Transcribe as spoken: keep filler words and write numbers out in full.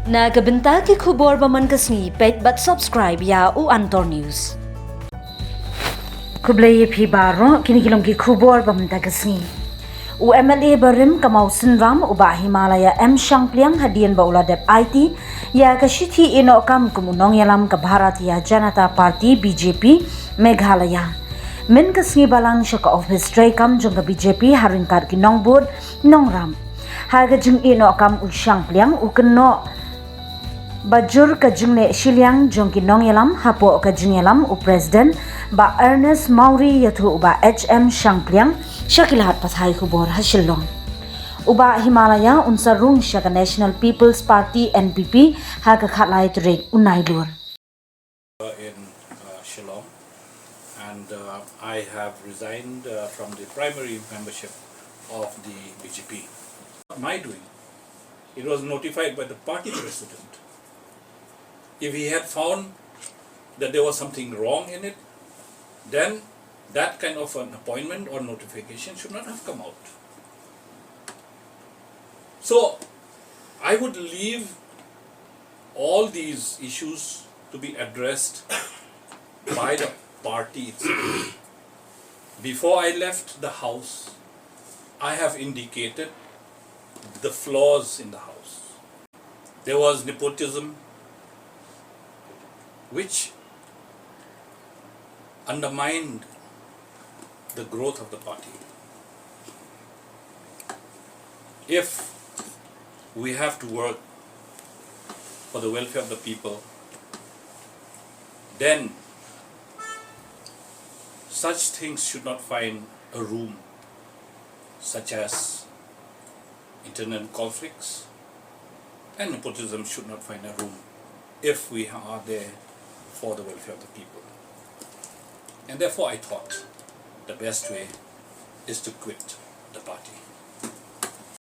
Na ka bynta ki khubor ba man ka sngi, peit bad subscribe ïa u Antor News. Khublei ïa phi baroh, kine ki long ki khubor ba mynta ka sngi. U M L A barim ka Mawsynram, u Bah Himalaya M Shangpliang, hadien ba u la dep aiti ïa ka shithi ïehnoh kam kum u nongïalam ka Bharatiya Janata Party, B J P, Meghalaya. Mynta ka sngi balang sha ka office treikam jong ka B J P ha ryngkat ki nongbud nongrap. Ha ka jingïehnoh kam u Shangpliang u kynnoh ba jur ka jingleh shiliang jong ki nongïalam, hapoh ka jingïalam u President Bah Ernest Mawrie ïathuh u Bah H M Shangpliang sha ki lad pathai khubor ha Shillong. U Bah Himalaya un sa rung sha ka National People's Party, N P P, ha ka khatlai tarik u Nailur. In uh, Shillong, and uh, I have resigned uh, from the primary membership of the B J P. My doing, it was notified by the party president. If he had found that there was something wrong in it, then that kind of an appointment or notification should not have come out. So I would leave all these issues to be addressed by the party itself. Before I left the house, I have indicated the flaws in the house. There was nepotism, which undermined the growth of the party. If we have to work for the welfare of the people, then such things should not find a room, such as internal conflicts and nepotism should not find a room if we are there for the welfare of the people. And therefore, I thought the best way is to quit the party.